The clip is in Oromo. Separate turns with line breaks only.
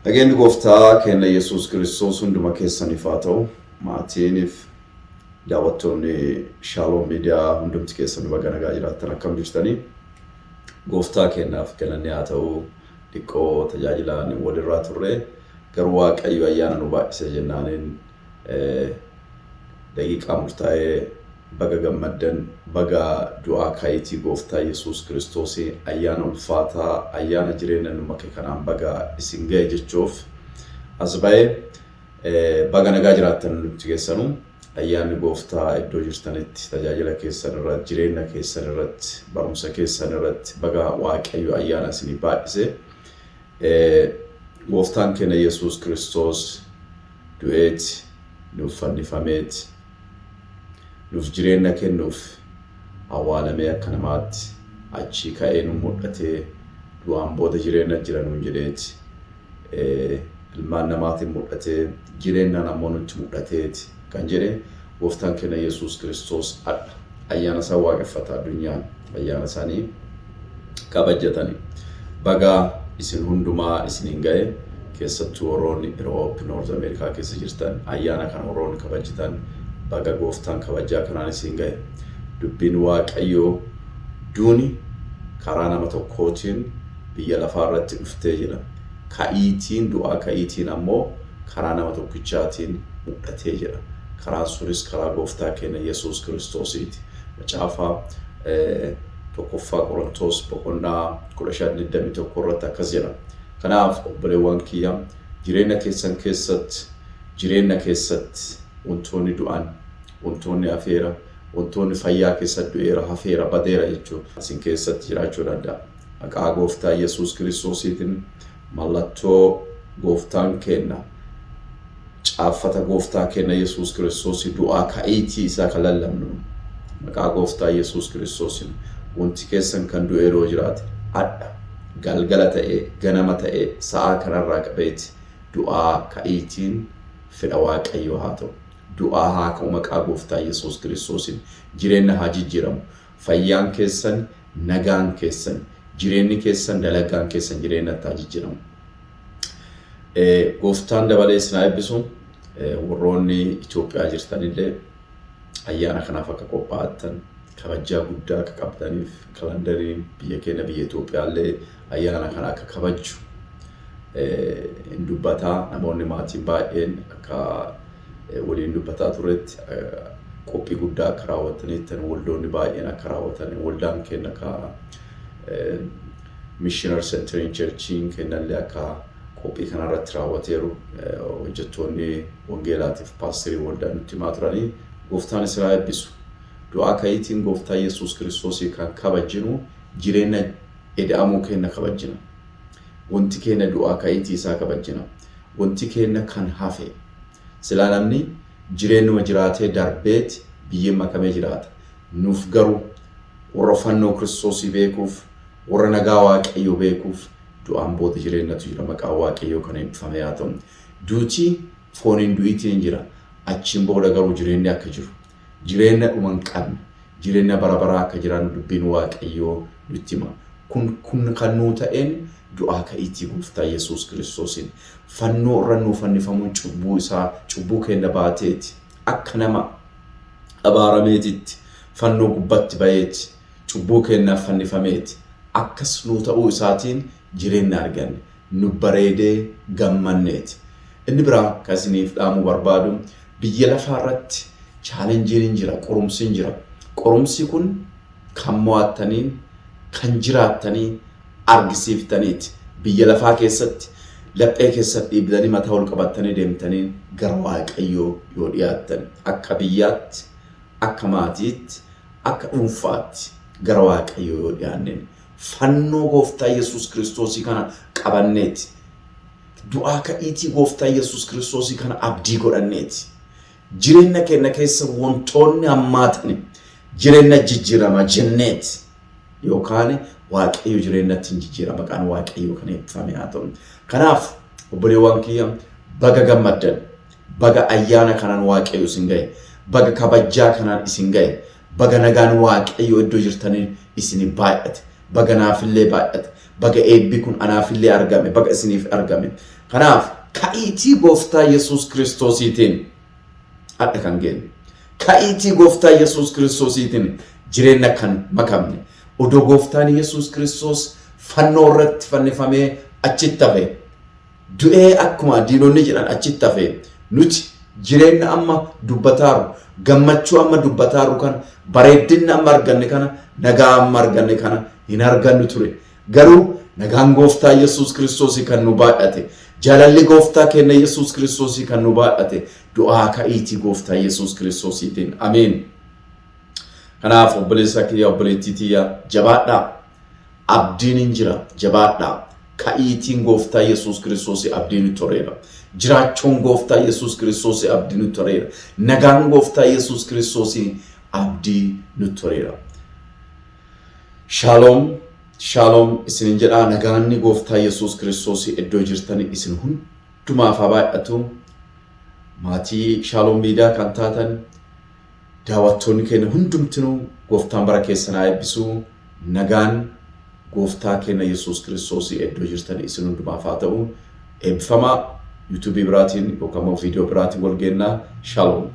Nageenyi gooftaa keenya Yesuus Kiristoos hunduma keessaniif haa ta'u. Maatiiniif daawwattoonni Shaaloom Miidiyaa hundumti keessan baga nagaa jiraattan, akkam jirtanii? Gooftaa keenyaaf galanni haa ta'u. Xiqqoo tajaajilaan walirraa turre, garuu Waaqayyo ayyaana nu baay'ise jennaaniin daqiiqaa murtaa'ee baga gammaddan, baga du'aa ka'iitii gooftaa Yesuus Kiristoosii ayyaana ulfaataa, ayyaana jireenya nu make kanaan baga isin ga'e jechuuf as ba'e. Baga nagaa jiraattan hundumti keessanuu. Ayyaanni gooftaa iddoo jirtanitti tajaajila keessan irratti, jireenya keessan irratti, barumsa keessan irratti baga Waaqayyo ayyaana isinii baay'ise. Gooftaan keenya Yesuus Kiristoos du'eeti, nuuf fannifameeti, nuuf jireenya kennuuf awwaalamee, akka namaatti achii ka'ee nu mul'atee, du'aan booda jireenya jira nuun jedheeti, ilmaan namaatiin mul'atee, jireenyaan ammoo nutti mul'ateeti kan jedhe gooftaan keenya Yesuus Kiristoos adha ayyaana isaa waaqeffata. Addunyaan ayyaana isaanii kabajatanii. Baga isin hundumaa isiniin ga'e. Keessattuu warroonni Europe, North America keessa jirtan, ayyaana kana warroonni kabajitan, baga gooftaan kabajaa kanaan isin ga'e. Dubbiin Waaqayyoo duuni karaa nama tokkootiin biyya lafaa irratti dhuftee jedha. Ka'iitiin, du'aa ka'iitiin ammoo karaa nama tokkichaatiin mul'atee jedha. Karaan sunis karaa gooftaa keenya Yesuus Kiristoosiiti. Macaafa 1ffaa Qorontoos boqonnaa 15:21 irratti akkas jedha. Kanaaf obboleewwan kiyya, jireenya keessan keessatti, jireenya keessatti wantoonni du'an, wantoonni hafeera, wantoonni fayyaa keessatti du'eera, hafeera, badeera jechuun isin keessatti jiraachuu danda'a. Maqaa gooftaa Yesuus Kiristoosiitiin mallattoo gooftaan kenna, caaffata gooftaa keenya Yesuus Kiristoos du'aa ka'iitii isaa kan lallabnu, maqaa gooftaa Yesuus Kiristoosiin wanti keessan kan du'e yeroo jiraate, adha galgala ta'ee, ganama ta'ee, sa'aa kanarraa qabeeti du'aa ka'iitiin fedha Waaqayyoo haa ta'u. Du'aa haa ka'u maqaa gooftaa Yesuus Kiristoosiin. Jireenya haa jijjiiramu. Fayyaan keessan, nagaan keessan, jireenyi keessan, dalagaan keessan jireenyatti haa jijjiiramu. Gooftaan dabalee isin haa eebbisu. Warroonni Itoophiyaa jirtanillee ayyaana kanaaf akka qophaa'attan, kabajaa guddaa akka qabdaniif, kalandariin biyya keenya, biyya Itoophiyaallee ayyaana kana akka kabaju hin dubbataa. Namoonni maatiin baay'een akka waliin dubbataa turetti qophii guddaa akka raawwatanitti, waldoonni baay'een akka raawwatan, waldaan keenya akka Missioner Centering Churchiin kennallee akka qophii kanarratti raawwateeru hojjettoonni wangeelaatiif paasterii waldaa nutti himaa turanii. Gooftaan isin haa eebbisu. Du'aa ka'iitiin gooftaa Yesuus Kiristoosii kan kabajinu, jireenya eda'amuu keenya kabajina. Wanti keenya du'aa ka'iitii isaa kabajina. Wanti keenya kan hafe. Silaa namni jireenyuma jiraatee darbeeti biyyeen makamee jiraata. Nuuf garuu warra fannoo Kiristoosii beekuuf, warra nagaa Waaqayyoo beekuuf, du'aan booda jireenyatu jira. Maqaan Waaqayyoo kan eebbifame haa ta'u. Duutii fooniin du'iitiin jira. Achiin booda garuu jireenyi akka jiru, jireenya dhuma hin qabne, jireenya bara baraa akka jiran dubbiin Waaqayyoo nutti hima. Kun kan nuu ta'een du'aa ka'iitii gooftaa Yesuus Kiristoosiin. Fannoo irra nuu fannifamuun cubbuu isaa, cubbuu keenya baateeti. Akka nama abaarameetitti fannoo gubbatti ba'eeti. Cubbuu keenyaaf fannifameeti. Akkas nuu ta'uu isaatiin jireenya arganne. Nu bareedee gammanneeti. Inni biraa kan isiniif dhaamuu barbaadu, biyya lafaa irratti challengeiin hin jira, qorumsi hin jira. Qorumsi kun kan mo'attaniin, kan jiraattanii argisiiftaniiti. Biyya lafaa keessatti laphee keessatti dhiibdanii, mataa ol qabattanii deemtanii gara Waaqayyoo yoo dhiyaattan, akka biyyaatti, akka maatiitti, akka dhuunfaatti gara Waaqayyoo yoo dhiyaanneen, fannoo gooftaa Yesuus Kiristoosii kana qabanneeti. Du'aa ka'iitii gooftaa Yesuus Kiristoosii kana abdii godhanneeti. Jireenya keenya keessa wantoonni hammaatani jireenya jijjiirama jenneeti. Yookaan Waaqayyo jireenyatti hin jijjiira, maqaan Waaqayyoo kan eebbifame haa ta'u. Kanaaf obboleewwan kiyya, baga gammaddan, baga ayyaana kanaan Waaqayyo isin ga'e, baga kabajjaa kanaan isin ga'e, baga nagaan Waaqayyo iddoo jirtanii isin baay'ate, baga naafillee baay'ate, baga eebbi kun anaafillee argame, baga isiniif argame. Kanaaf ka'iitii gooftaa Yesuus Kiristoosiitiin hadha kan geenye. Ka'iitii gooftaa Yesuus Kiristoosiitiin jireenya kan makamne. Odoo gooftaan Yesuus Kiristoos fannoo irratti fannifamee achitti hafe, du'ee akkuma diinonni jedhan achitti hafe, nuti jireenya amma dubbataaru, gammachuu amma dubbataaru kana, bareeddinna amma arganne kana, nagaa amma arganne kana hin argannu ture. Garuu nagaan gooftaa Yesuus Kiristoosii kan nu baadhate, jaalalli gooftaa keenya Yesuus Kiristoosii kan nu baadhate, du'aa ka'iitii gooftaa Yesuus Kiristoosiitiin. Ameen. Kanaaf obboleessa kiyya, obboleettii tiyya, jabaadhaa. Abdiin hin jira, jabaadhaa. Ka'iitiin gooftaa Yesuus Kiristoosii abdii nutti toreera. Jiraachuun gooftaa Yesuus Kiristoosii abdii nutti toreera. Nagaan gooftaa Yesuus Kiristoosii abdii nutti toreera. Shaaloom, shaaloom isinin jedhaa. Nagaanni gooftaa Yesuus Kiristoosii iddoo jirtani isin hundumaaf haa baay'atu. Maatii Shaaloom Miidiyaa kan taatan daawwattoonni keenya hundumtinuu gooftaan bara keessan haa eebbisu. Nagaan gooftaa keenya Yesuus Kiristoosii iddoo jirtan isin hundumaaf haa ta'u. Eebbifamaa. Yuutuubii biraatiin yookaan immoo viidiyoo biraatiin wal geennaa. Shaaloom.